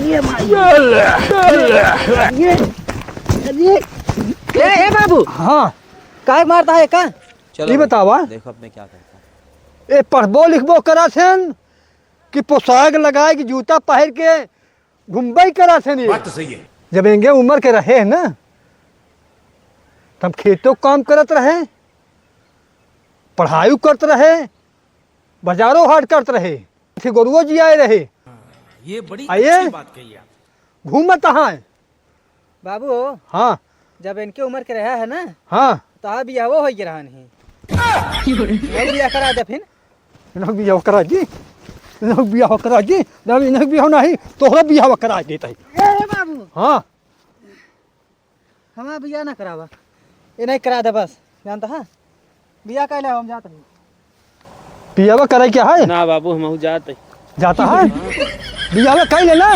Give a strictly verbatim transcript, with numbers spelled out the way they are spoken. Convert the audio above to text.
ये भाई। ये, ये, ये। ए, ए बाबू। हाँ। काहे मारता है का? चलो ये भाई, बतावा। देखो अब मैं क्या करता हूँ। ए, पढ़बो लिखबो करत हन कि पोशाक लगाए कि जूता पहिर के घूमबे करत हन ये। बात तो सही है। जब एंगे उम्र के रहे हैं ना, तब खेतों काम करत रहे, पढ़ाई करत रहे, बाजारो हाट करत रहे, फिर गोरुओ जियाए रहे। ये बड़ी आइए। अच्छी बात कही आप। घूमत हैं। बाबू, हाँ। जब इनके उम्र के रहा है ना, हाँ। तो आप बियाहो हो गए रहन ही। और बियाह करा दे फिर। इन्हें बियाह करा जी, इन्हें बियाह करा जी, जब इन्हें बियाह नहीं, तोहरा बियाह करा देता है। ए बाबू। हाँ। हमार बियाह ना करावा, ये नहीं करा दे बस, जानता है? बियाह कैले हम जात नहीं। बियाह करे क्या है? ना बाबू, हम जात है। जाता है? बियाह कैले ना,